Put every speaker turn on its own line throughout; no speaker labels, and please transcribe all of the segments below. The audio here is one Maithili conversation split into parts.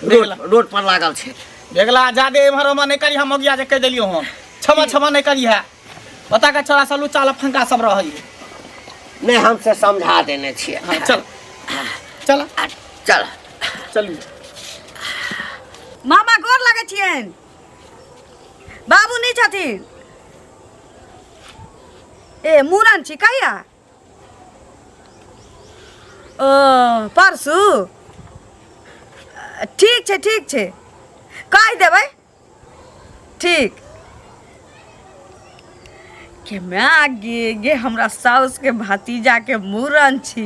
रोड रोड पर लागल छै।
बेगला, जादे एम्हर ओम्हर नहि करी, हम मगिया जे कहि देलियौ हन, क्षमा क्षमा नहि करी है। ओतऽ के छोरा सब लुच्चा लफंगा सब रहै।
नहि, हम से समझा देने छियै।
हाँ, चल चल।
चल।
चलू।
मामा, गोर लगै छियनि। बाबू नहि छथिन? ए, मूड़न छी कहिया? ओ, परसू। ठीक छै, ठीक छै, कहि देबै। ठीक के माय गे, गे हमरा साउसके भतीजाके मूड़न छी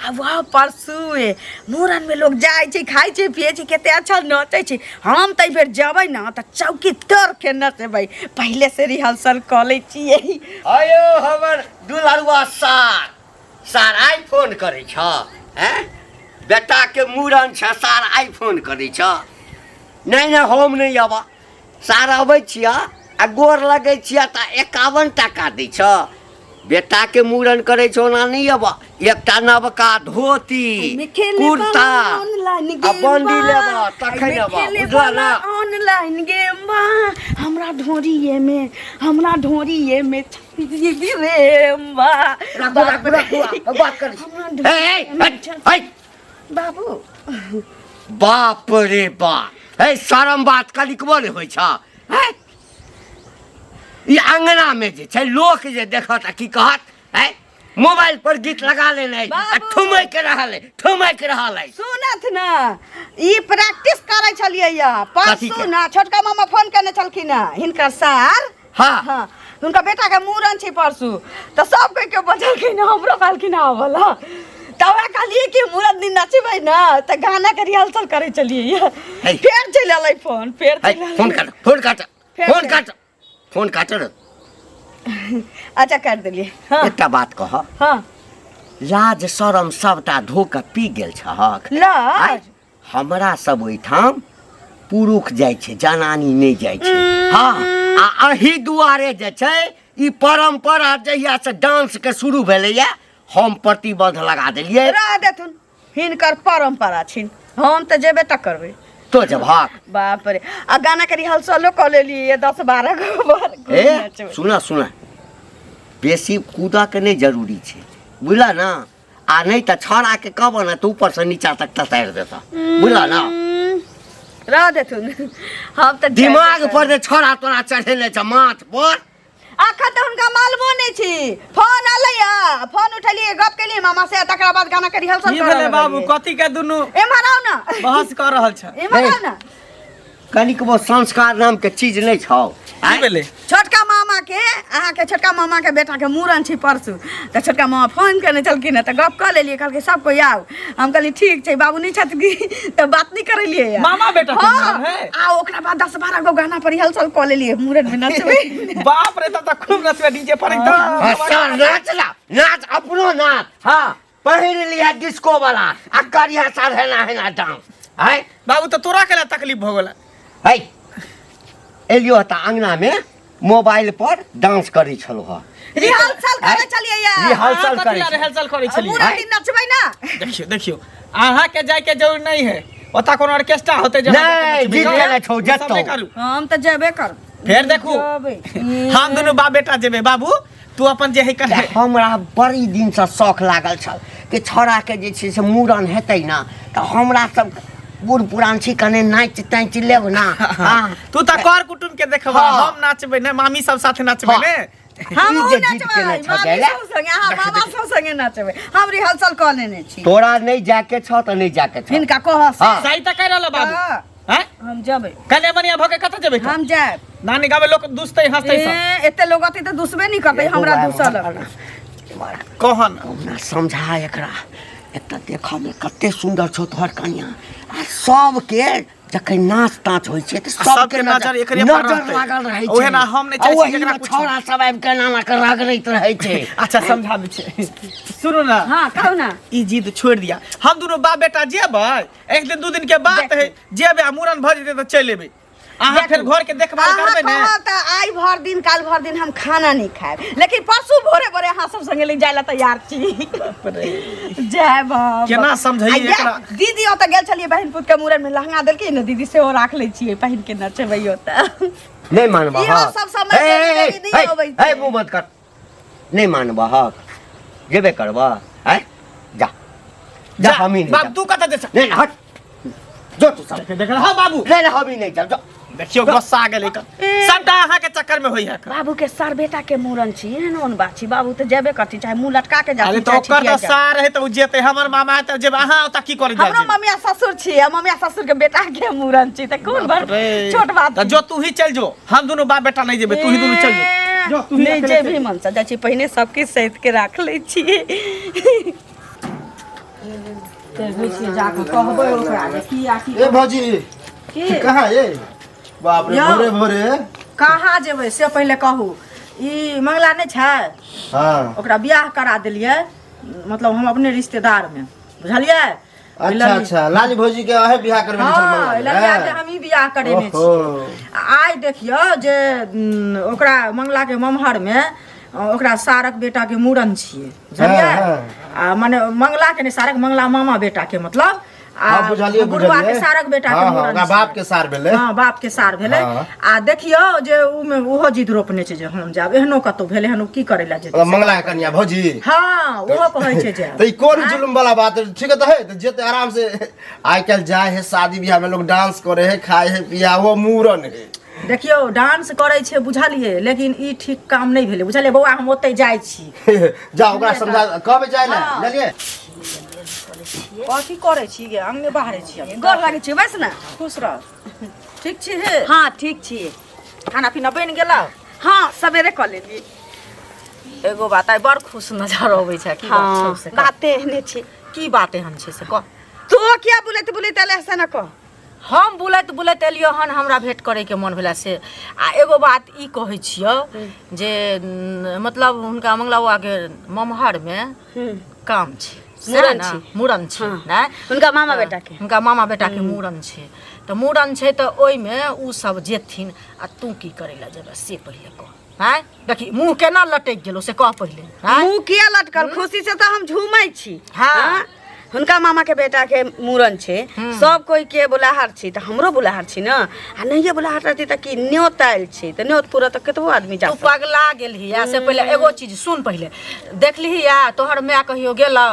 आ वह परसुए। मूड़नमे लोग जाइ छै, खाइ छै, पियै छै, कते अच्छा नचै छै। हम तऽ एहि बेर जेबै ने तऽ चौकी तोड़के नचबै। पहिले से रिहर्सल कऽ लै छियै।
अयो हमर दुलरुआ सार, सार आइ फोन करै छ? हैं, बेटाके मूड़न छ, सार आइ फोन करै छ? नहि नहि, हम नहि अबा। सार, अबै छियै आ गोर लगै छियै तऽ 51 टाका दै छ। बेटाके मूड़न करै छ, ओना नहि अबा। एकटा नवका धोती,
एहिमे खेले
कुर्ता
वाला ऑनलाइन
आ
गेम
बंडी
बा।
लेबा तखन
एहिमे
अबा,
खेले
बुझला
वाला
ना?
ऑनलाइन गेम बा। हमरा ढोरिये में, हमरा ढोरिये में रे बा।
राखू, राखू, राखू, बात करै छी।
हमरा
ए, ए,
ढोरिये में
ए, ए,
बाबू।
बाप रे बाप, हे शरम बात कनिकबो नहि होइ छ? हैं? ई अंगना में जे छै, लोक जे देखत आ की कहत? हैं? मोबाइल पर गीत लगा लेने आ
बाबू।
ठुमकि रहल है, ठुमकि रहल है।
सुनत ने, ई प्रैक्टिस करै छलियै या
कथी
परसू
के?
ना छोटका मामा फोन केने छलखिन हँ, हिनकर सार।
हाँ।
हाँ, हुनका बेटा के मूड़न छै परसू, तऽ सब कोई के बजलखिन, हमरो कहलखिन आबऽ ला। तऽ ओकरा कहलियै कि मूड़न दिन नचबै ने, तऽ गाना के रिहर्सल करै छलियै।
हे।
फेर चलि एलै फोन, फेर
है
चलि एलै।
फोन काट, फोन काट।
फेर
फोन
चलि-
काट, फोन काट रे।
अच्छा, काटि देलियै। हाँ।
एकटा बात कह।
हाँ।
लाज शरम सबटा धो कऽ पी गेल छहक?
लाज?
आँय? हमरा सब ओहिठाम पुरुष जाइ छै, जनानी नहि जाइ छै। हँ, आ अही दुआरे जे छै ई परम्परा जहिया से डांस के शुरू भेलैया, हम प्रतिबंध लगा देलियै।
रह देथुन, हिनकर परम्परा छिन। हम तऽ जेबे तऽ करबै।
तो जबहक
बाप रे, आ गाना के रिहर्सलो कऽ लेलियै 10-12 गो बार।
ए
नचबै।
सुना सुना, बेसी कूदऽ के नहि जरूरी छै, बुझल ना? आ नहि तऽ छौड़ा के कहबऽ ने तऽ ऊपर से नीचा तक ततारि देता, बुझल ना?
रह देथुन, हम तऽ जेबे
दिमाग
करबै।
पर जे छौड़ा तोरा चढ़ेने छ माथ पर।
अखन तऽ हुनका मालूमो नहि छी। फोन एलैया, फोन उठेलियै, गप केलियै मामा से, तकरा बाद गाना के रिहर्सल
की
करऽ
भेलै बाबू?
लगलियै।
कथी के दुनू
एम्हर आउ ने।
बहस कऽ रहल छ?
एम्हर आउ ने।
कनिकबो संस्कार नाम के चीज नहि छौ।
की भेलै?
छोटका मामा के, अहाँके छोटका मामा के बेटा के मूड़न छै परसू, तऽ छोटका मामा फोन केने छलखिन हँ, तऽ गप कऽ लेलियै। कहलकै सब कोइ आउ। हम कहलियै ठीक छै। बाबू नहि छथि की, तऽ बात नहि करेलियै।
मामा बेटा के
हाँ,
मूड़न है?
आ ओकरा बाद 10-12 गो गाना पर रिहर्सल कऽ लेलियै, मूड़न में नचबै।
बाप रे, तब तऽ खूब नचबै डीजे पर एकदम।
हाँ, सर नाच ला, नाच, अपनो नाच। हाँ, पहिर लिया डिस्को वाला आ करिया सर हेना हेना डांस है।
बाबू, तऽ तोरा केला तकलीफ भऽ गेल?
है, एलियो तऽ अंगना में मोबाइल पर डांस करै छलहुँ हँ।
रिहर्सल करै छलियै या।
रिहर्सल
अहाँ
करै
कथी ला
छलियै।
रिहर्सल करै छलियै?
मूड़न दिन नचबै ना।
देखियौ देखियौ, अहाँके जायके जरूर नहीं है। ओतऽ कोनो ऑर्केस्ट्रा होते जे अहाँ
नहि,
जाके नचबै।
जीत गेलै छौ,
ई सब
जेतौ।
नहि करू।
हम तऽ जेबे करब।
फेर देखू।
जेबै।
हम दुनू बाप बेटा जेबै। बाबू, तू अपन जे है
तऽ
कर।
हमरा बड़ी दिनसँ शौख लागल छल कि छौड़ाके जे छै से मूड़न हेतै ने, तऽ हमरा सब बूढ़ पुरान छी, कने नाचि ताचि लेब ना। हाँ।
तू तऽ कर कुटुम के देखबा।
हाँ।
हम नाचबै ने, मामी सब साथे नाचबै
हाँ।
ने।
हम
ई जे जिद
नचबै
केने छौ
मामी
जाय
सब संगे, अहाँ मामा सब संगे नचबै। हम रिहर्सल कऽ लेने छी।
तोरा नहि जाके छौ तऽ नहि जाके छौ।
हिनका कहऽ से।
हाँ।
सही तऽ कहि रहल बाबू।
हाँ।
हैं?
हम जेबै।
कने बनिया भऽ के कतऽ जेबै?
हम जायब।
नानी गामे लोक दुसतै हंसतै सब।
ए, एते लोग अतै तऽ दुसबे नहि करतै, हमरा दुसल।
कहन।
कहुना समझा एकरा। एक तऽ देखऽमे कते सुन्दर छौ तोहर कनिया, आ सबके जखन नाच ताच होइ छै तऽ
आ सबके
सबके
नजर एकरे पर
नजर
रहतै।
लागल रहै छै।
ओहे ना, हम नहि चाहै
आ
छी
ओहीमे
जेकरा कुछ-
छौड़ा सब आबि कऽ एना एना कऽ रगड़ैत रहै छै।
अच्छा, समझा दै छै। सुनू ना।
हाँ, कहू ना।
ई जिद छोड़ि दिया। हम दुनू बाप बेटा जेबै। एक दिन दू दिन के बात है, जेबै आ मूड़न भऽ जेतै तऽ चलि एबै। अहाँ फेर घर के देखभाल
अहाँ
करबै ने।
कहब तऽ आइ भर दिन काल भर दिन हम खाना नहीं खायब, लेकिन परसू भोरे भोरे अहाँ सब संगे ले जाय ला तैयार छी। जय बाबा।
केना समझैयै
आ
एकरा?
दीदी ओतऽ गेल छलियै बहिन पुत के मूड़न में, लहंगा देलकै ने दीदी, सेहो राख लै छियै, पहिन के नचबै ओतऽ।
नहि मानबह।
इहो सब समय देरी देरी नहि अबै छै।
हे, मुँह बंद कर। नहि मानबह, जेबे करबह। आँय, जा जा, हम ही नहीं
बाप
जाब।
तू कतऽ जे
नहीं नहीं, हट जो तू सब।
देख हाँ बाबू।
नहीं नहीं, हम ही नहीं जाब, जो।
देखियो गुस्सा गेलै सबटा अहाँ के चक्कर में होई है।
बाबू के सर बेटा के मूड़न छी, एहन ओहन बात छी, बाबू तऽ जेबे करती, चाहे मुँह लटका के जाती
अरे तो
चाहे
ओकर
छिटिया
तऽ
जाती।
सार है तऽ उ जेतै, हमर मामा है तऽ जेबै, अहाँ ओतऽ की करै जाइ
हमरो
छी?
ममिया ससुर छी आ ममिया ससुर के बेटा के मूड़न छी, तऽ कोन बड़
रे।
छोट बात
तऽ
छी।
जो तू ही चल जो, हम दुनू बाप बेटा नहीं जेबै, तू ही दुनू चल जो। जो तू ही
नहि
अकेले
जेबही
चल।
मन से जाइ छी, पहिने सब किछु सैत के राख लै छी।
देखै छियै, जाकऽ कहबै ओकरा जे की आ की।
ए भौजी।
की?
कहाँ ये बाप रे?
यौ।
भोरे भोरे
कहाँ जेबै से पहिले कहू। ई मंगला नहि छै?
हाँ।
ओकरा बियाह करा देलियै, मतलब हम अपने रिश्तेदारमे, बुझलियै?
अच्छा अच्छा, लाली भौजी के अहे बियाह करबे?
हाँ, ललिया के हम ही बियाह करेने
ओहो।
छियै। आ आइ देखियौ जे ओकरा मंगला के ममहरमे ओकरा सारक बेटा के मूड़न छियै, बुझलियै?
हाँ,
आ मने मंगला के नहि, सारक मंगला मामा बेटा के, मतलब आ
हाँ, बुझलियै।
बुढ़वा के
बुझलियै।
सारक बेटा के
हाँ, हाँ,
मूड़न
ओकरा
छियै।
बाप के सार भेलै।
हाँ, बाप के सार भेलै।
हाँ।
आ देखियौ जे उ मे ओहो जिद रोपने छै जे हम जायब। एहनो कतौ भेलै हन? उ की करै लए जेतै?
मतलब मंगला के कनिया भौजी।
हाँ, ओहो कहै छै जायब।
तऽ ई कोन जुलुम वाला बात है? ठीक है तऽ है तऽ जेते आराम से। आइ काल्हि जाए है शादी बियाह में लोग डांस करे है, खाए है, पिया, वो मूड़न है।
देखियौ, डांस करै छै बुझलियै, लेकिन ई ठीक काम नहि भेलै, बुझलियै बौआ? हम ओतहि जाइ छी।
जा, ओकरा समझा कहबै जाए ले।
हाँ।
बुझलियै?
कथी करै छी गे? अंगने बाहरे छी अभी?
गोर लागै छी, बस ने।
खुश रह। ठीक छी हे?
हाँ, ठीक छी।
खाना पीना बनि गेलौ?
हाँ, सवेरे कऽ लेलियै।
एगो बात, आइ बड़ खुश नजर अबै छै, की बात छौ
हाँ,
से कह।
बाते एहने छी।
की बात एहन छै से कह।
तू किया बुलैत बुलैत एले से न कह।
हम बुलैत बुलैत एलियो हन, हमरा भेंट करैके मन भेला से। आ एगो बात ई कहै छियौ जे मतलब हुनका मंगला बाबाके ममहरमे काम छै सएह
मूड़न
ने?
छै।
मूड़न छै।
हाँ।
नहि
हुनका मामा बेटा के।
हुनका मामा बेटाके मूड़न छै, तऽ मूड़न छै तऽ ओहिमे ओ सब जेथिन आ तू की करै लए जेबै से पहिले कह। आँय, देखी मुँह केना लटकि गेलौ से कह पहिले। आँय?
मुँह किया लटकल? खुशी से तऽ हम झूमै छी।
हाँ।
हाँ? हुनका मामा के बेटा के मूड़न छै, सब कोई के बुलाहर छी तऽ हमरो बुलाहर छी ने। आ नहिये बुलाहर रहती तऽ की, न्योत आयल छी तऽ न्योत पूरा तऽ कतबो आदमी जा
तू पगला गेलही। आ से पहिले एगो चीज सुन, पहिले देखलिही आ तोहर माय कहियो गेलौ?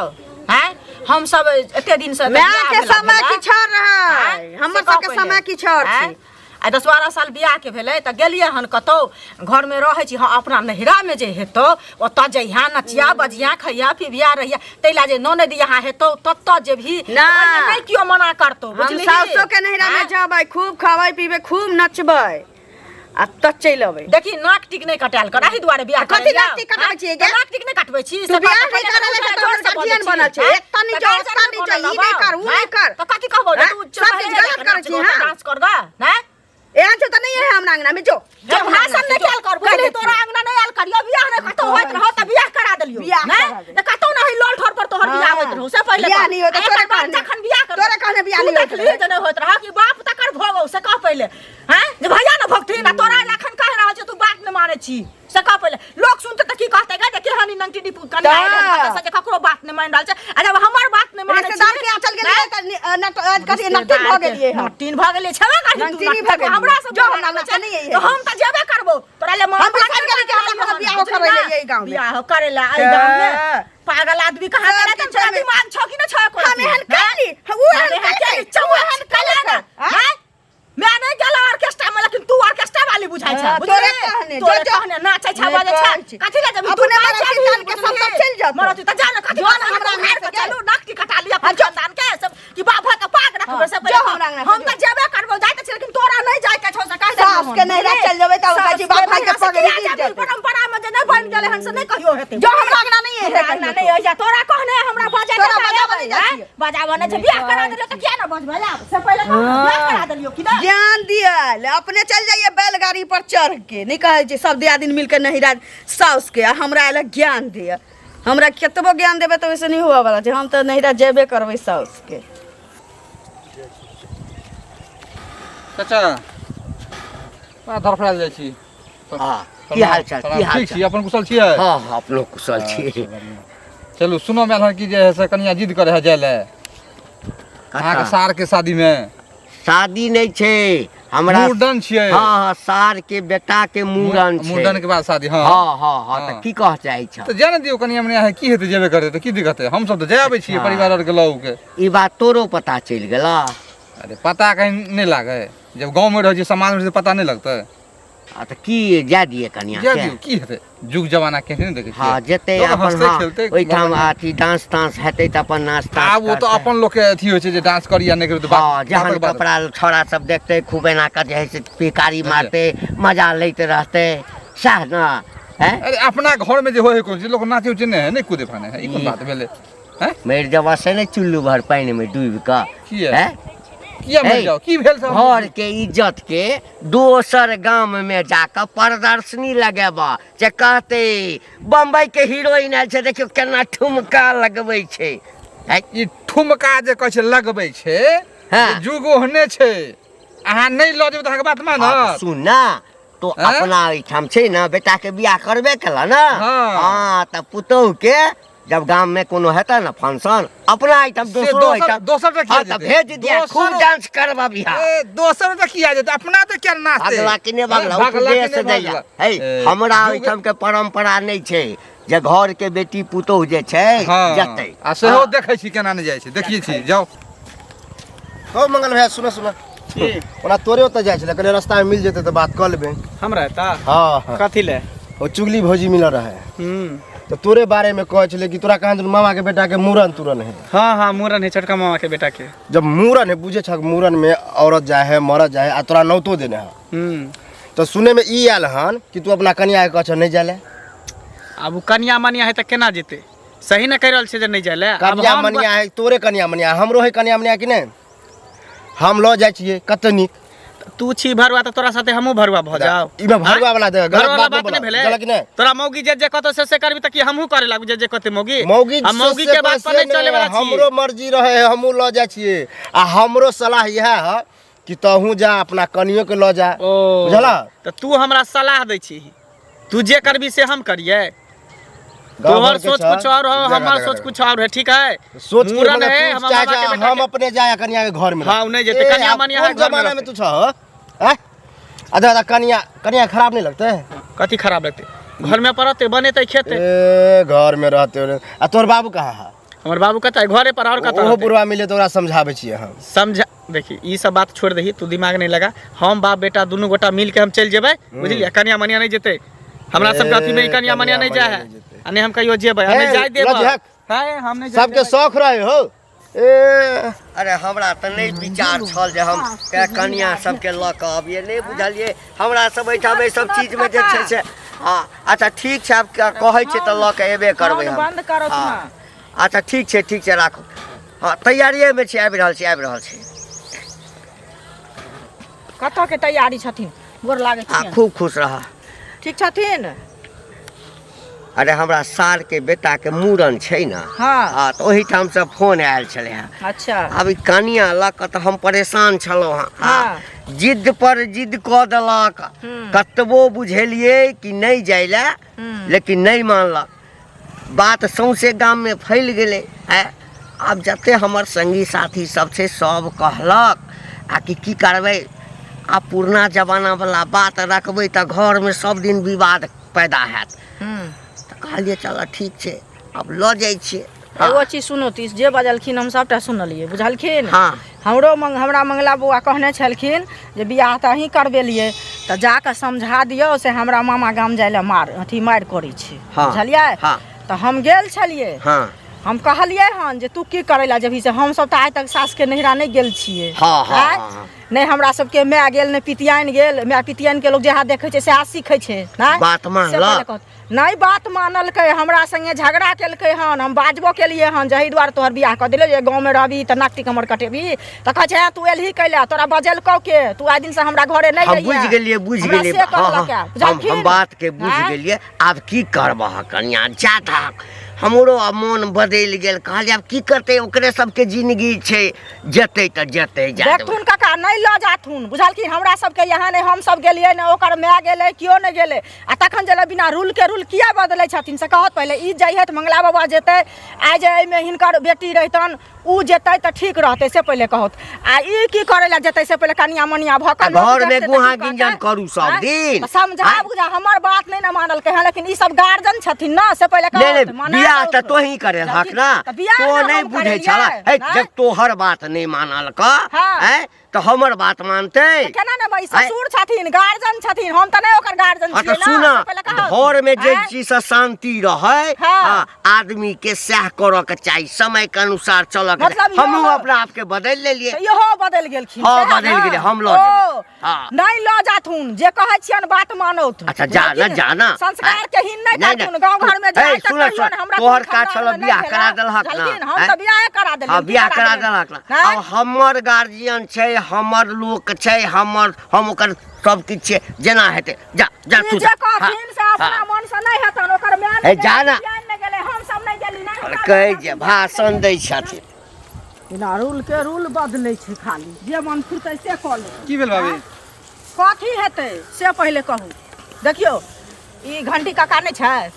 आँय, हम सब एते दिन से
माय
बियाह
के
भेला
समय
भेला।
किछु और रहै।
आँय?
हमर
से कह
सबके
पहिले।
समय किछु और
आँय?
छै।
आइ 10-12 साल बियाहके भेलै तऽ गेलियै हन कतौ? घरमे रहै छी। हँ, अपना नैहरामे जे हेतौ ओतऽ जइहा, नचिया बजिया, खइया पिबिया, रहिया। ताहि लए जे ननैद यहाँ हेतौ ततऽ जेबही,
ना।
ओहिमे नहि केओ मना करतौ,
हम
बुझलिही?
सासो के नैहरा में
आँय?
जेबै, खूब खबै पीबै, खूब नचबै आ तऽ चलि अबै।
देखी, नाक टिक नहि कटायल कर, एहि दुआरे बियाह
कथी
करै
नाक टिक कटाबै छियै गे?
नाक टिक नहि कटबै छी
तू बियाह नहि करऽ लै तऽ तोहर गार्जियन बनल छै। एतऽ नहि जो, ओतऽ नहि जो, ई नहि कर, उ नहि कर।
तऽ कथी कहबौ जे
आँय?
तू
सब चीज गलत करै छी, हाँ?
डांस कर गा नहि?
एहन छौ तऽ नहि है हमरा अंगना में, जो
जो भाषण नहि कयल कर, बुझली? तोरा अंगना नहि आयल करियो। बियाह नहि कतौ होइत रहौ तऽ बियाह करा देलियो।
बियाह
नहि
करा दे।
तऽ कतौ नहि लोल ठोर पर तोहर बियाह होइत रहौ से पहिले
बियाह
कह।
नहि होइत,
आ
तोरे
एकर बाद
कहने।
जखन बियाह कर
तोरे कहने बियाह
तू
नहि होइत
देखलिही
रहै।
जे नहि होइत रहौ कि बाप तकर भोगौ से कह पहिले। हैं जे भैया ने भोगथिन, आ तोरा एखन कहि रहल छै तू बात नहि मानै छी से कह पहिले। लोक सुनते तऽ की कहते गे जे केहन ई नंगटी डिपू कनिया
तऽ।
आयल हन कतऽ से जे ककरो बात नहि मानि रहल छै, आ जब हमर बात नहि मानै छी।
रिश्तेदार के आचल गेलियै तऽ कथी नटिन भऽ गेलियै हम।
नटिन भऽ गेलियै, छेबे करही तू।
नटिनी भऽ
नटिन।
गेलियै।
हमरा से
जो हमरा
बोला
लग नहि अइहे।
तऽ हम तऽ जेबे करबो तोरा ले।
हम बिसरि गेलियै कि हमरा कोनो बियाहो करै ले एहि गाँवमे।
बियाह करै ले एहि गाँवमे पागल आदमी कहाँ
सब
गेलै?
किछु
तोरा
मे-
दिमाग छौ कि नहि छौ एको
हम
रत्ती?
एहन कैली, उ एहन
हम एहन
कैली,
कैली, चौ एहन कैले ना।
आँय?
आँय? मैं नहीं गेलो ऑर्केस्ट्रा में, लेकिन तू ऑर्केस्ट्रा वाली बुझाई छै।
हाँ,
बुझली?
तोरे कहने,
तोरे
जो- जो।
कहने नाचै छै
नहि
बजै छै।
कहै छी।
कथी ले जेबही तू?
अपने
नाच
मरती
जेबही,
जान के सब
बुझली?
तब चलि जेतौ।
मरती तऽ जा ने, कथी
जो
कहने
हमरा
हमरा
अंगना
उघारि
से
कऽ
गेल।
चलू, नाक टिकटा लिअ अपन खानदान के सब कि बाप भाई के पाग रखबै से
जो
पहिले।
हमरा अंगना से
हम
जो।
तऽ जेबे करबो, जाइत छी, लेकिन तोरा नहि जाय के छौ से कहि देलियौ
सास
हन,
के नैहरा
बुझली?
चलि जेबै तऽ
सास
कहै छी, बाप
के
भाई के
नैहरा से
पगड़ी
किया
गिर
जेबही?
जेतै।
परंपरा में जे नहि बनि गेलै हन से नहि कहियो हेतै।
जो हमरा अंगना नहि
हमरा
अइहे
अंगना
कहियो।
नहि अइहे, तोरा कहने हमरा बजै के
तोरा
तऽ
बजाबऽ नहि
अबै,
जाइ
आँय?
छियै।
बजाबऽ नहि छै, बियाह करा देलियौ तऽ किया ने बजबै आब से पहिले कह ने, बियाह करा देलियौ कि नहि?
ज्ञान दियल अपने चल जाइए बैलगाड़ी पर चढ़ के। नहीं कहै छै सब दियादिन मिलके नहिरा साउस के, आ हमरा आयल ज्ञान दिअ। हमरा कतबो ज्ञान देबै तऽ ओहिसँ नहि हुअ वाला छै। हम तऽ नहिरा जेबे करबै साउस के।
चाचा।
बड़ा धड़फड़ायल जाइ छी।
हँ, की हाल चाल, की हाल?
ठीक छी, अपन कुशल छियै?
हँ हँ, अपनो कुशल छी।
चलू, सुनऽ मे आयल हन कि जे है से कनिया जिद करे है जाय लए अहाँके सार के शादी मे।
शादी नहि छै हमरा,
मुड़न छियै।
हँ हँ, सार के बेटा के मुड़न छै।
मुड़न के बाद शादी। हँ
हँ हँ हँ। तऽ की कह चाहै छ?
तऽ जाय ने दियौ, कनिया मनिया है, की हेतै, जेबे करतै तऽ की दिक्कत है? हमसब तऽ जाय आबै छियै परिवार आरके लऽ के।
ई बात तोरो पता चलि गेला?
अरे पता कहीं नहि लागै, जब गाँवमे रहै छियै, समाजमे रहै छियै, पता नहि लगतै?
आ तऽ की जाय दियै कनिया
जाय
के?
दियौ, की हेतै? जुग जमाना केहन नहि देखै
हँ
छियै?
जेतै
लोक
अपन
हँसतै
हँ
खेलतै।
ओहिठाम अथी डांस तांस हेतै तऽ अपन नाच ताच
आब ओ तऽ
करतै।
अपन लोकके अथी होइ छै जे डांस करी या नहि करी तऽ
हँ, जहन
बातक बात।
कपड़ा छौड़ा सब देखतै, खूब एना कऽ जे है से पिकारी मारतै, मजा लैत रहतै, सएह ने? हैं
अरे अपना घरमे जे होइ है कोनो चीज, लोक नाचे उचे नहि है, नहि कूदे फाने है, ई कोन बात भेलै? हैं
मरि जेबऽ से नहि चुल्लू भर पानिमे डूबि कऽ?
किया?
हैं
किया मरि
हे,
जाओ? की भेल सब?
घर के इज्जत के दोसर गाम में जाकऽ प्रदर्शनी लगेबऽ जे कहते बम्बई के हीरोइन आयल छै, देखियौ केना ठुमका लगबै छै। हैं?
ई ठुमका जे कहै छै लगबै छै।
हँ।
जे जुग ओहने छै, अहाँ नहि लऽ जेबै तऽ अहाँके बात
आब
मानत?
सुन ना तो।
हैं?
अपना एहिठाम छै ने, बेटा के बियाह करबे केला ने।
हँ।
हँ, तऽ पुतोहु के जब गाम में कोनो हेतै ने फंक्शन अपना एहिठाम,
से
दोसरो
दोसर
एहिठाम,
दोसर तऽ किया
हँ, तऽ
जेतै?
भेज दिया, खूब डांस करबा बियाह।
ए, दोसर तऽ किया जेतै? अपना तऽ किया नाचतै?
भगला कि नहि भगला?
भगला कि
उपदेश
नहि
दैया।
भगला?
हे
ए,
हमरा
जुग
ओहिठाम के परम्परा नहि छै जे घर के बेटी पुतोहु जे छै
हँ
जेतै।
आ सेहो
हँ।
देखै छी केना नहि जाइ छै, देखिए छी, जाउ।
हो मंगल भैया, सुनो सुनो।
की?
ओना तोरे ओतऽ जाइ छलै, कनि रास्तामे मिल जेतै तऽ बात कऽ लेबै।
हमरा एता?
हँ हँ।
कथी ले?
ओ चुगली भौजी मिलल रहै।
हम्म
तऽ तोरे बारेमे कहै छलै कि तोरा कहाँ दुनू मामाके बेटाके मूड़न तूड़न है।
हाँ हाँ, मूड़न है छोटका मामा के बेटा के।
जब मूड़न है, बुझे छक मूड़न में औरत जाए है, मरद जाए है, आ तोरा नौतो देने है।
हम्म
तऽ सुनैमे ई आयल हन कि तू अपना कनियाके कहै छह नहि जाय लए।
आब ओ कनिया मनिया है तऽ केना जेतै? सही ने कहि रहल छै जे नहि जाय लए। आब
कनिया
हम
मनिया है, तोरे कनिया मनिया, हमरो है कनिया मनिया कि नहि? हम लऽ जाइ छियै, कते नीक।
तू छी भरुआ तऽ तोरा साथे हमहूँ भरुआ भऽ जाउ?
ईमे भरुआ वाला देख, गलत
भरुआ
बात
बात
नहि
नहि
बोलऽ,
भेलै।
गलत नहि।
तोरा मौगी जे जे कहतौ से से करबी तऽ की हमहूँ करे लागू जे जे कहतै मौगी?
मौगी
आ मौगी के बात पर नहि चले वाला छी।
हमरो मर्जी रहे, हमहूँ लऽ जाइ छियै, आ हमरो सलाह इएह है कि तहूँ जा, अपना कनियो के लऽ जा।
ओ
बुझलह?
तऽ तू हमरा सलाह दै छी, तू जे करबी से हम करियै?
गाँव
तोहर
घरके
सोच
छह,
कुछ और हो,
जगह
हमार
जगह
सोच
जगह।
कुछ और है, ठीक है?
सोच के
मूड़न
मतलब
है,
तू
हमर
चाहे
मामा के
जा,
बेटा
हम
के-
अपने जाए कनिया के घर में।
हाँ, उ नहीं जेतै,
ए,
कनिया
आब
मनिया
कोन
है, घर में
जमाना में
रहतै।
तू छह हो? आँय? अच्छा अच्छा, कनिया कनिया खराब नहीं लगते?
कथी खराब लगतै? घर में पड़तै, बनेतै, खेतै।
ए, घर में रहते हो। आ तोहर बाबू कहाँ है?
हमर बाबू कतऽ है? घरे पर, और कतऽ
ओहो
रहतै?
बुढ़वा मिले तऽ ओकरा समझाबै छियै हम।
समझा, देखी, ई सब बात छोड़ दही, तू दिमाग नहीं लगा। हम बाप बेटा दुनू गोटा मिल के हम चलि जेबै, बुझलियै? कनिया मनिया नहीं जेतै हमरा सबके अथी में, ई कनिया मनिया नहीं जाए है।
कनिया मनिया
आ नहीं हम कहियो जेबै, आ नहीं
हे,
जाय देबै।
लऽ जहक।
है, हम नहीं जाय
सबके
देबै।
शौक रहे हो ए।
अरे हमरा तऽ नहि विचार छल जे हम के कनिया सबके लऽ कऽ अबियै, नहि बुझलियै हमरा सब एहिठाम एहि सब चीजमे जे छै से। हँ, अच्छा ठीक छै, आब कहै छै तऽ लऽ कऽ एबे करबै
फोन
हम।
बंद करो।
हँ, अच्छा ठीक छै, ठीक छै, राखू। हँ, तैयारिएमे छी, आबि रहल छी, आबि रहल छी।
कतऽ के तैयारी छथिन? गोर लागै
आ
छियनि।
खूब खुश रह।
ठीक छथिन?
अरे हमरा सारके बेटाके मूड़न छै ने।
हाँ।
हँ, तऽ ओहिठामसँ फोन आयल छलै हँ।
अच्छा।
आब ई कनिया लऽ कऽ तऽ हम परेशान छलहुँ हँ।
हाँ।
जिद पर जिद कऽ देलक। कतबो बुझेलियै कि नहि जाय लए, लेकिन नहि मानलक। बात सौंसे गाममे फैल गेलै। आँय, आब जते हमर संगी साथी सब छै, सब कहलक आ कि की करबै, आब पुरना जमानावला बात रखबै तऽ घरमे सब दिन विवाद पैदा हैत। तऽ कहलियै चलऽ ठीक छै, आब लऽ जाइ छियै।
एगो चीज सुनू, तीस जे बजलखिन हम सभटा सुनलियै, बुझलखिन?
हँ।
हमरो मंग हमरा मंगला बौआ कहने छलखिन जे बियाह तऽ अहीँ करबेलियै, तऽ जाकऽ समझा दियौ से हमरा मामा गाम जाइ लए मार अथी मारि करै छै।
हँ।
बुझलियै?
हँ।
तऽ हम गेल छलियै।
हँ।
हम कहलियै हन जे तू की करै लए जेबही, से हमसभ तऽ आइ तक सासके नैहरा नहि गेल छियै।
हँ हँ।
आँय?
हँ हँ।
नहि हमरा सबके माय गेल, नहि पितियाइन गेल। माय पितियाइनके लोक जएह देखै छै सएह सीखै छै, नहि?
बात
से
मानलक?
पहिले कहत नहि, बात मानलकै, हमरा संगे झगड़ा केलकै हन। हम बाजबो केलियै हन, जहि दुआरे तोहर बियाह कऽ देलियौ जे गाँवमे रहबही तऽ नाक टीक हमर कटेबही? तऽ कहै छै, "हेँ, तू एलही कैला? तोरा बजेलकौ के? तू आइ दिनसँ हमरा घरे नहि
हम
अइहे।"
बुझि गेलियै, बुझि
हमरा
गेलियै।
से
हँ हँ,
कहलक
हम
बुझलखिन?
बातके बुझि
आँय?
गेलियै। आब की करबह कनिया, जा तक हमरो आब मोन बदलि गेल कहलियै आब की करतै ओकरे सबके जिनगी छै जेतै तऽ जेतै जा देबै।
देखथुन काका नहि लऽ जाथुन बुझलखिन हमरा सबके यहाँ नहि हम सब गेलियै नहि ओकर माय गेलै केओ नहि गेलै आ तखन जे बिना रूल के रूल किया बदलै छथिन से कहत पहिले ई जइहे तऽ मंगला बाबा जेतै आइ जे एहिमे हिनकर बेटी रहितन उ जेतै तऽ ठीक रहतै से पहिले कहत आ ई की करै लए जेतै से पहिले कनिया मनिया भऽ कऽ
आ
लोक
घरमे
देखतै तऽ
गुहा
की कहतै?
गिंजन करू सब
आँय?
दिन।
तऽ समझा
आँय?
बुझा हमर बात नहि ने मानलकै हँ लेकिन ई सब गार्जियन छथिन ने से पहिले
नहि
कहत
नहि
मना
बियाह
करू।
तऽ तोही करेलहक ने
तऽ बियाह
तो
ने
नहि
हम
बुझै
करेलियै,
छला हे
नहि?
जब तोहर बात नहि मानलक
हाँ।
आँय तऽ हमर बात मानतै
तऽ केना ने भाई
आँय?
ससुर छथिन गार्जियन छथिन हम तऽ नहि ओकर गार्जियन
हाँ
छियै
तऽ
ना
सुन
से पहिले कहत
घर में जे
आँय?
चीज से शांति रहै
हाँ।
हाँ, आदमी के सएह करऽ के चाही समय के अनुसार चलऽ के
मतलब
चाही। हमहूँ
इहो-
अपना आप के बदलि लेलियै
तऽ इहो बदलि गेलखिन
हाँ,
सएह
बदलि
ने?
गेलै, हम लऽ
ओ,
जेबै। हाँ।
नहि लऽ जाथुन जे कहै छियनि बात मानौथ
अच्छा जा ना जा ना
संस्कार के हीन नहि
नहि,
करथुन गाँव घर में
हे,
जाय तऽ
सुन,
कहियौन
सुन,
हमरा
तोहर
कोनो
का
खानदान
छलऽ
मे नहि
बियाह
भेलै।
करा देलहक ना,
बुझलखिन? हम
आँय?
तऽ बियाहे करा देलियनि
हाँ
की
बियाह करा
देलियनि?
देलहक ना
आँय?
अब हमर गार्जियन छै हमर लोक छै हमर हम ओकर सब किछु छियै जेना हेतै जा जा
ई
तू
जे
जा हाँ,
कहथिन से अपना
हाँ।
मन से नहि हेतन ओकर माय
हे,
नहि
जा
गेलै,
ना।
पितियाइन नहि गेलै हम सब नहि गेली नहि हमरा
कहै जे भाषण दै छथिन
बिना रूल के रूल बदलै छै खाली जे मन फुरतै से कऽ ले
की भेल भाभी
कथी हेतै से पहिले कहू देखियौ ई घंटी काका नहि छै आँय?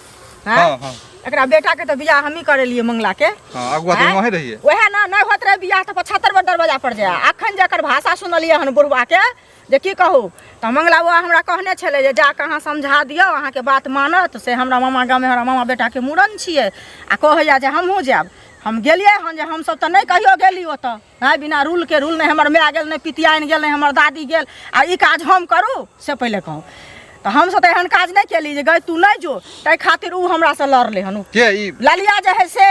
हाँ हाँ
एकरा बेटाके तऽ बियाह हमही करेलियै मंगलाके
हाँ अगुआ तऽ
आँय?
वहीं रहिए
वएह ने नहि होइत रहै बियाह तऽ 75 बेर दरवाजा पर जाय अखन जे एकर भाषा सुनलियै हन बुढ़बाके जे की कहू तऽ मंगला बाबा हमरा कहने छलै जे जा कऽ अहाँ समझा दियौ अहाँके बात मानत से हमरा मामा गाममे हमरा मामा बेटाके मूड़न छियै आ कहैया जे हमहूँ जायब हम गेलियै हन जे हमसब तऽ नहि कहियो गेली ओतऽ नहि बिना रूलके रूल नहि हमर माय गेल नहि पितियाइन गेल नहि हमर दादी गेल आ ई काज हम करू से पहिले कहू तऽ हमसब तऽ एहन काज नहि केली जे गै तू नहि जो ताहि खातिर ओ हमरासँ लड़लै हन
के ई
ललिया जे है से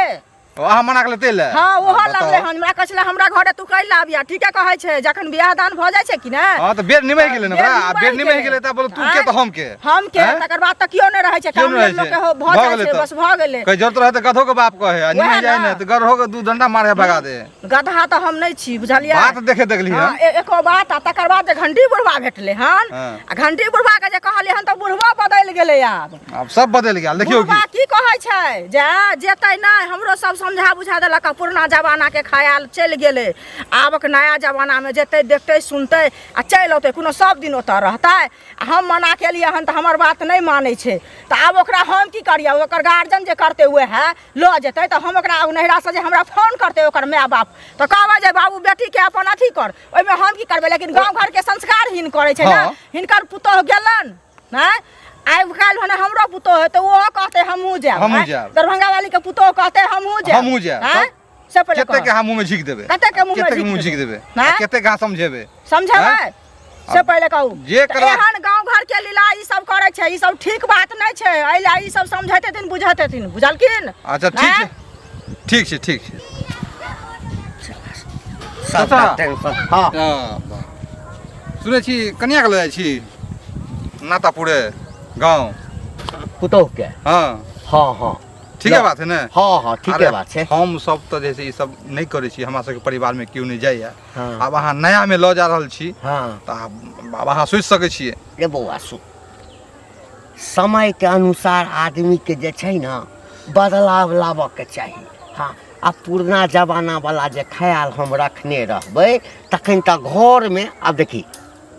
ओ अहाँ मना के लेते ले
हाँ ओहो
बताउ।
लड़लै हन हमरा कहै छलै हमरा घरे तू कैला आबिया ठीके कहै छै जखन बियाह दान भऽ जाइ छै कि ने
हाँ तऽ बेर निमहि गेलै ने ओकरा आ बेर निमहि गेलै तऽ बोलो तू के तऽ हम के
हम के
आँय?
तकर बाद तऽ केओ नहि रहै छै
केओ
काम
नहि रहै
लोक
छै।
के भऽ
भऽ
जाइ
गेलै
छै
तऽ।
बस भऽ गेलै
कहीं जरूरत रहै तऽ गधो के बाप कहे आ
वएह
निमहि जाइ
ने।
ने तऽ गधो के दू डंडा मारे भगा दे
गधा तऽ हम नहि छी बुझलियै
बात देखे देखली
हाँ,
हन
एको बात आ तकर बाद जे घंटी बुढ़वा भेटलै हन
हाँ।
आ घंटी बुढ़वा के जे कहलियै हन तऽ बुढ़वा बदलि गेलै आब
आब सब बदलि गेल देखियौ
बुढ़वा
की
की कहै छै जे जेतै नहि हमरो सब समझा बुझा देलक आ पुरना जमाना के ख्याल चलि गेलै आबक नया जमानामे जेतै देखतै सुनतै आ चलि औतै कोनो सब दिन ओतऽ रहतै आ हम मना केलियै हन तऽ हमर बात नहि मानै छै तऽ आब ओकरा हम की करियै ओकर गार्जियन जे करतै उएह लऽ जेतै तऽ हम ओकरा नैहरासँ जे हमरा फोन करतै ओकर माय बाप तऽ कहबै जे बाबू बेटीके अपन अथी कर ओहिमे हम की करबै लेकिन गाँव घरके संस्कारहीन करै छै ने
हँ।
हिनकर पुतोहु गेलनि आँय आइ काल्हि भने हमरो पुतोहु हेतै ओहो कहतै हमहूँ जायब
हमहूँ
आँय?
जायब।
दरभंगा वालीके पुतोहु कहतै हमहूँ जायब
हमहूँ जायब।
आँय? से पहिले
कते के
कहऽ।
अहाँ मुँह में झीक देबै
कते के मुँहमे
कते के
झीक
मुँह झीक
देबै?
देबै आ
आँय?
कते के अहाँ समझेबै
समझेबै
आँय?
से पहिले कहू
जे
तऽ
करबा-
एहन गाँव घर के लीला ई सब करै छै ई सब ठीक बात नहि छै एहि लए ई सब समझेथिन बुझेथिन बुझलखिन
अच्छा ठीक
आँय?
छै ठीक छै ठीक छै
सबटा
चाचा।
टेंशन हाँ
हाँ, वाह। सुनै छी कनिया के लऽ जाइ छी नातापुरे गाँव
पुतोह के
हाँ
हाँ हाँ
ठीके बात है ने
हाँ हाँ ठीके
अरे,
बात छै
हम सब तऽ जे छै ई सब नहि करै छी हमरा सबके परिवारमे केओ नहि जाइए
हाँ।
आब अहाँ नयामे लऽ जा रहल छी
हाँ
तऽ आब आब अहाँ सोचि सकै छियै
रे बौआ सुन समयके अनुसार आदमीके जे छै ने बदलाव लाबऽके चाही हाँ आ पुरना जमानावला जे ख्याल हम रखने रहबै तखन तऽ घरमे आब देखी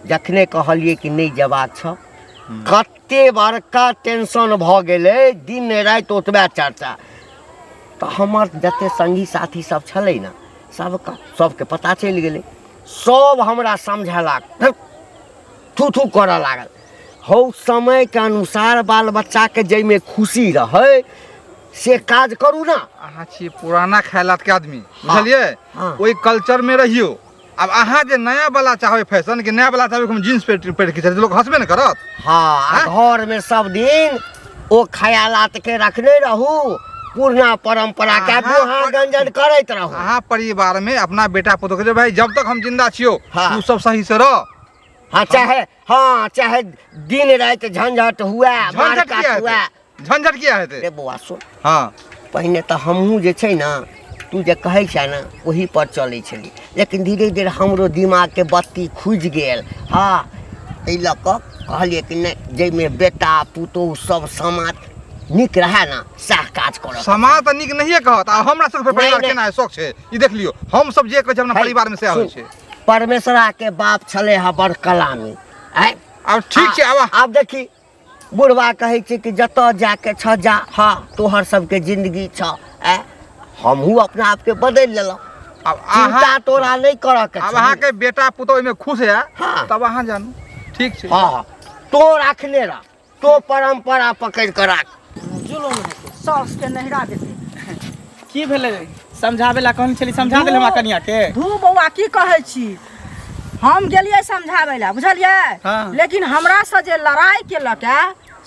जखने कहलियै कि नहि जेबाक छौ कते बड़का टेंशन भऽ गेलै दिन राति ओतबे चर्चा तऽ हमर जते सङ्गी साथी सब छलै ने सबके सबके पता चलि गेलै सब हमरा समझेलक थू थू करऽ लागल हौ समयके अनुसार बाल बच्चाके जाहिमे खुशी रहै से काज करू ने
अहाँ छियै पुराना ख्यालातके आदमी बुझलियै
हाँ।
ओहि कल्चरमे रहियौ आब अहाँ जे नया वाला चाहबै फैशन कि नया वाला चाहबै कि हम जींस पेंट पहिर के चली लोक हंसबे ने करत
हाँ आ घरमे सब दिन ओ खयालातके रखने रहू पुरना परम्परा के
अहाँ
गुहा गंजन करैत रहू
अहाँ परिवार में अपना बेटा पुतोह के जे भाई जब तक हम जिंदा छियो
हाँ।
तू सब सही से रह
हाँ चाहे हाँ चाहे दिन राति झंझट हुए
झंझट
मारकाट
किया
हुए
हेतै झंझट किया हेतै
रे बौआ सुन
हाँ
पहिने तऽ हमहूँ जे छै ने तू जे कहै छह ने ओहीपर चलै छली लेकिन धीरे धीरे हमरो दिमागके बत्ती खुजि गेल हँ एहि लऽ कऽ कहलियै कि नहि जाहिमे बेटा पुतोहु सब समाज नीक रहए ने सएह काज करऽ
समाज तऽ नीक नहिए कहत आ हमरा सबके परिवार
नहि।
केना है शौक छै ई देख लियौ हम सब जे कहै छै अपना
है,
परिवार में सएह होइ
सुन,
छै
परमेश्वरा के बाप छलै हँ बड़ कलामी आँय
आब ठीक छै आब
आब देखी बुढ़वा कहै छै कि जतऽ जाके छ जा हँ तोहर सबके जिंदगी छ आँय हमहूँ अपना आपके बदलि लेलहुँ
आब
चिंता
अहाँ
तोरा नहि करऽ के
आब
छौ।
अहाँके बेटा पुतोह ओहिमे खुश है
हाँ।
तब अहाँ जानू ठीक छै
हँ हँ तो राखने रह तो परंपरा पकड़ि कऽ राख
जुलुम हेतै साउसके नहिरा जेतै
की भेलै समझाबै ला कहने छली समझा देल हमरा कनिया के
धू बौआ की कहै छी हम गेलियै समझाबै लए बुझलियै
हाँ।
लेकिन हमरासँ जे लड़ाइ केलक ए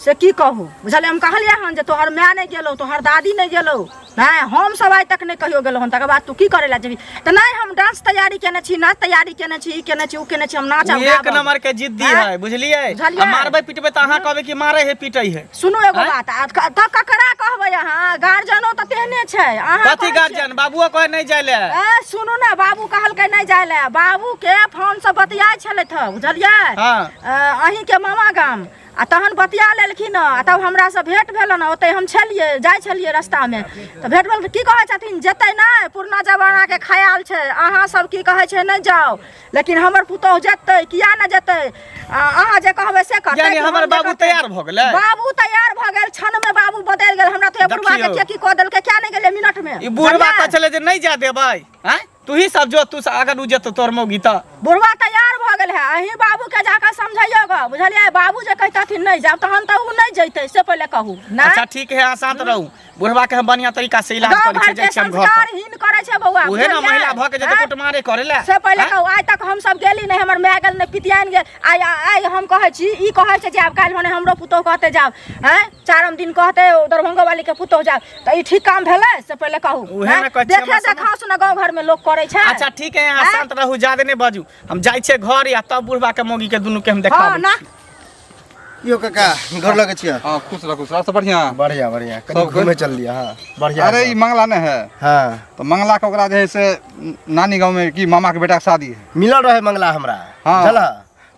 से की कहू बुझलियै हम कहलियै हन जे तोहर माय नहि गेलौ तोहर दादी नहि गेलौ नहि हमसब आइ तक नहि कहियो गेलहुँ हन तकर बाद तू की करै लए जेबही तऽ नहि हम डांस तैयारी केने छी नाच तैयारी केने छी ई केने छी ओ केने छी हम नाच
उ
आब
एक
गाबब।
नंबर के जिद्दी
आँय?
है बुझलियै
बुझलियै?
आ मारबै पिटबै तऽ अहाँ कहबै कि मारे है पिटै है
सुनू एगो
आँय?
बात आ तऽ ककरा कहबै अहाँ गार्जियनो तऽ तेहने छै अहाँ
कथी
कहै छियै-
गार्जियन बाबुओ कहे नहि जाय ले
ए सुनू ने बाबू कहलकै नहि जाय लए बाबू के फोन से बतियाइ छलथि हँ बुझलियै
हाँ।
अहीँके मामा गाम आ तहन बतिया लेलखिन हँ आ तब हमरासँ भेँट भेलन हँ ओतहि हम छलियै जाइ छलियै रस्तामे तऽ भेँट भेल तऽ की कहै छथिन जेतै नहि पुरना जमानाके खयाल छै अहाँ सब की कहै छै नहि जाउ लेकिन हमर पुतोहु जेतै किया नहि जेतै आ अहाँ जे कहबै से करतै
यानी
कि
हमर
हम जे
बाबू
करतै?
तैयार भऽ गेलै?
बाबू तैयार भऽ गेल क्षणमे बाबू बदलि गेल हमरा तऽ बुढ़वा के
देखियौ।
के की कऽ देलकै किया नहि गेलै मिनटमे
ई बुढ़वा
बुझलियै?
तऽ छलै जे नहि जाय देबै आँय तू ही सब जो तू अगर उ जेतो तोर मौगी तऽ
बुढ़वा तैयार भऽ गेल है अहीं बाबू के जाकऽ समझैयौ गऽ बुझलियै बाबू जे कहितथिन नहि जायब तहन तऽ उ नहि जैतै से पहिले कहू नहि
अच्छा ठीक है अहाँ शांत रहू बुढ़वा के हम बढ़िया तरीका से इलाज
गाँव
करै छियै
घर
जाइ
के
छियै हम घर पर
संस्कारहीन करै छै बौआ
उहे ना
बुझलियै?
महिला भऽ के जेतै
आँय?
कुटमारे करे ला
से पहिले
आँय?
कहू आइ तक हम सब गेली नहि हमर माय गेल नहि पितियाइन गेल आइ आइ हम कहै छी ई कहै छै जे आब काल्हि भने हमरो पुतोहु कहतै जाब आँय चारम दिन कहतै ओ दरभंगो वाली के पुतोहु जाब तऽ ई ठीक काम भेलै से पहिले कहू
उहे
आँय?
ने कहै छी,
देखे
हमरा समझ-
देखाउ सुना गाँव घर में लोक करै छै
अच्छा ठीक है अहाँ
आँय?
शांत रहू ज्यादा नहि बाजू हम जाइ छियै घर या तब बुढ़वा के मौगी के दुनू के हम
हँ
देखाबै
ना
यो काका घर लगे छियै
हाँ खुश रह खुश रह सब बढ़िया
बढ़िया बढ़िया कनी
सब
घूमे चल लिया हाँ बढ़िया
अरे ई मंगला नहीं है
हाँ
तो मंगला के ओकरा जे है से नानी गाँव में की मामा के बेटा के शादी है
मिलल रहे मंगला हमरा
हाँ।
बुझल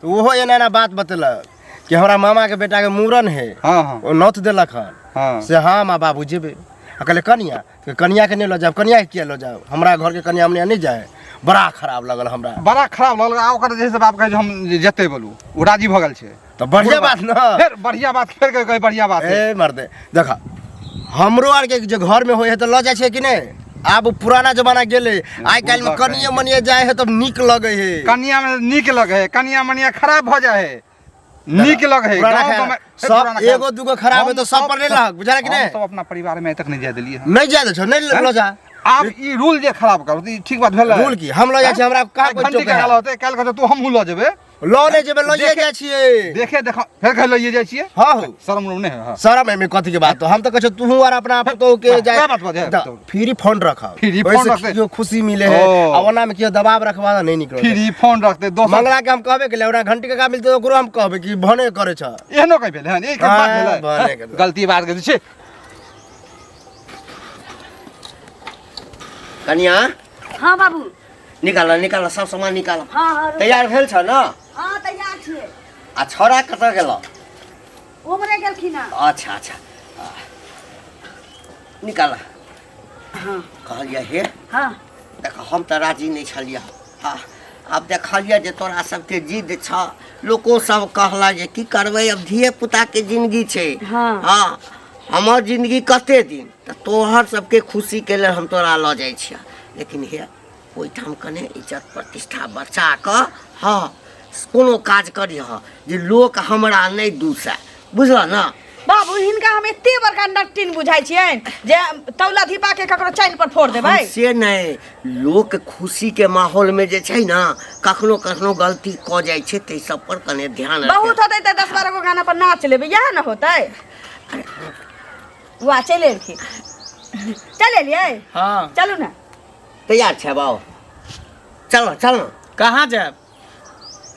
तो ओहो एना एना बात बतेलक कि हमरा मामा के बेटा के मूड़न है
हाँ हाँ
ओ नौत देलक हन
हाँ
से हाँ माँ बाबू जेबै आ कहले कनिया तऽ कनिया के नहि लऽ जायब कनिया के किया लऽ जायब हमरा घर के कनिया मनिया नहि जाए बड़ा खराब लगल हमरा
बड़ा खराब लगल आ ओकर जे है से बाप कहै जे हम जेतै बोलू ओ राजी भऽ गेल छै
तऽ बढ़िया बात न
फेर बढ़िया बात फेर कहै बढ़िया बात है
ए मर्दे देखा हमरो आरके जे घर में होइ है तऽ लऽ जाइ छै कि नहि आब पुराना जमाना गेलै आइ काल्हि में कनिये मनिये जाइ है तब नीक लगै है
कनिया में नीक लगे है कनिया मनिया खराब भऽ जाइ है नीक लगे है
पुराना
गाँव
ख्याल-
गाँव में-
सब
पुराना ख्याल।
एगो दूगो खराब है तो सब पर नहीं लहक बुझल कि
हम
नहीं
सब अपना परिवार में आइ तक नहीं जाय देलियै हन।
नहीं जाय दे छौ नहीं लऽ जा
आब ई रूल जे खराब करू तऽ ई ठीक बात भेलै
रूल की हम लऽ जाइ छी हमरा कहाँ कोइ
घंटी
टोकै
कहाँ
है
होतै काल्हि कहतै तू हमहूँ लऽ जेबै
लऽ नहि जेबै लऽ
देखे-
जाइ छियै
देखे देख फेर कहै लइए जाइ छियै
हाँ हो
शरम उरम नहि है हाँ।
शरम एहिमे कथी के बात हम तऽ कहै छियौ तूहू आर अपना पुतोहु के
वएह
जाय
बात बजै
तऽ फ्री फोन रखब
फ्री फोन
ओहिसँ
रखतै।
केओ खुशी मिले है
ओ।
आ ओना मे केओ दबाव रखबा तऽ नहि निकलत
फ्री फोन रखतै दोसर
मंगला के हम कहबे केलियै ओना घंटी के का मिलतै तऽ ओकरो हम कहबै कि भने करै छ
एहनो कहि भेलै हन ई बात
हाँ,
भेलै
भने के
गलती बात के छै
कनिया
हाँ बाबू
निकाल निकाल सब सामान निकाल
हाँ हाँ
तैयार भेल छ न
हाँ तैयार छियै
आ छौड़ा कतऽ गेल
उमरे गेलखिन हँ
अच्छा अच्छा निकाल
हाँ
कहलियै हे
हाँ
देख हम तऽ राजी नहि छलियै हँ आब देखलियै जे तोरा सबके जिद छ लोको सब कहला जे की करबै अब धिये पुताके जिंदगी छै
हाँ।
हँ हमर जिंदगी कते दिन तऽ तोहर सबके खुशीके लेल हम तोरा लऽ जाइ छियह लेकिन हे ओहिठाम कने इज्जत प्रतिष्ठा बचा कऽ हँ कोनो काज करिह जे लोक हमरा नहि दूसए बुझलह ने
बाबू हिनका हम एते बड़का नटिन बुझाइ छियनि जे तौला धीपा के ककरो चानि पर फोड़ देबै
हम से नहि लोक खुशीके माहौलमे जे छै ने कखनो कखनो गलती कऽ जाइ छै ताहि सब पर कने ध्यान रखै।
बहुत होतै तऽ 10-12 गो गाना पर नाच लेबै इएह ने होतै वाह चलि एलखिन चलि एलियै
हाँ
चलू ने
तैयार छै बाबू चलो चलो
कहाँ जायब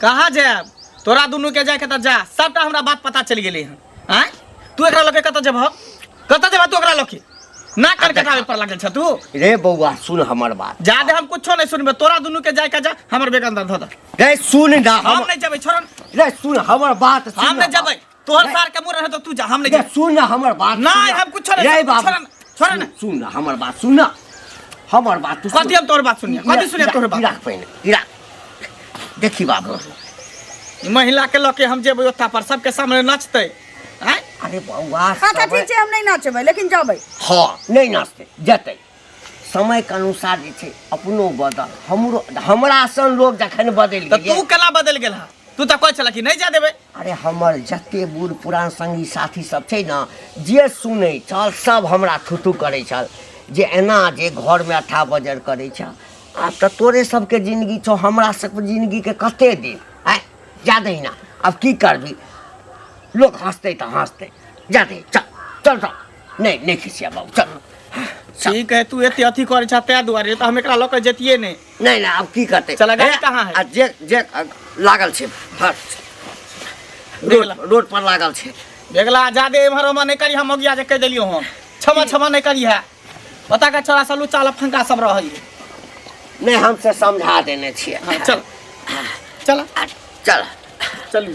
कहाँ जायब तोरा दुनू के जायके तऽ जा सबटा हमरा बात पता चलि गेलै हन आँय तू एकरा लऽ के कतऽ जेबह कतऽ जेबह तू एकरा लऽ के ना कर कटाबे पर लागल छ तू
रे बौआ सुन हमर बात
जादे हम कुछो नहीं सुनबे तोरा दुनू के जाय के जा हमर बेग अंदर धऽ दे
रे सुन ना
हम नहीं जेबै छोड़
रे सुन हमर बात सुन
हम नहीं जेबै तोहर सार के मुड़न है तो तू जा, हम नहीं
गे,
जाएब।
सुन ना हमर बात
नहीं,
सुन ना।
हम कुछो नहीं,
रे बाबू
छोड़ ना, छोड़ ना।
सुन ना हमर बात सुन ना हमर बात तू
कथी हम तोहर बात सुनिया कथी सुनिया तोहर बात
राख पहिने ई राख देखी बाबू
ई महिला के लऽ के हम जेबै ओत्ता पर सबके सामने नचतै आँय
अरे बौआ
अच्छा ठीक छै, हम नहि नाचबै लेकिन जेबै।
हँ नहि नाचतै जेतै, समयके अनुसार जे छै अपनो बदल, हमरो हमरा सन लोग जखन बदलि
तऽ
गेलै।
तू केना बदलि गेल हँ? तू तऽ कहै छलह कि नहि जाय देबै।
अरे हमर जते बूढ़ पुरान संगी साथी सब छै ने, जे सुनै छल सब हमरा थुथू करै छल जे एना जे घरमे अठा बजर करै छ। आब तऽ तोरे सबके जिनगी छौ, हमरा सबके जिनगीके कते दिन आँय जा दही ना, आब की करबी, लोक हँसतै तऽ हँसतै, जा दही, चल चल चल, नहि नहि खिसिया बाबू, चल चल।
ठीक है, तू एते अथी करै छह ताहि दुआरे, तऽ हम एकरा लऽ कऽ जैतियै नहि।
नहि नहि, आब की करतै।
चल, गाड़ी कहाँ है?
आ जे जे लागल छै हर रोड रोड पर लागल छै।
बेगला जादे एम्हर ओम्हर नहि करी, हम मौगिया जे कहि देलियौ हम क्षमा क्षमा नहि करी है, पता का छोरा सब लुच्चा लफंगा सब रहै।
नहि, हम से समझा देने छियै।
हाँ, चल चल
चल
चलू।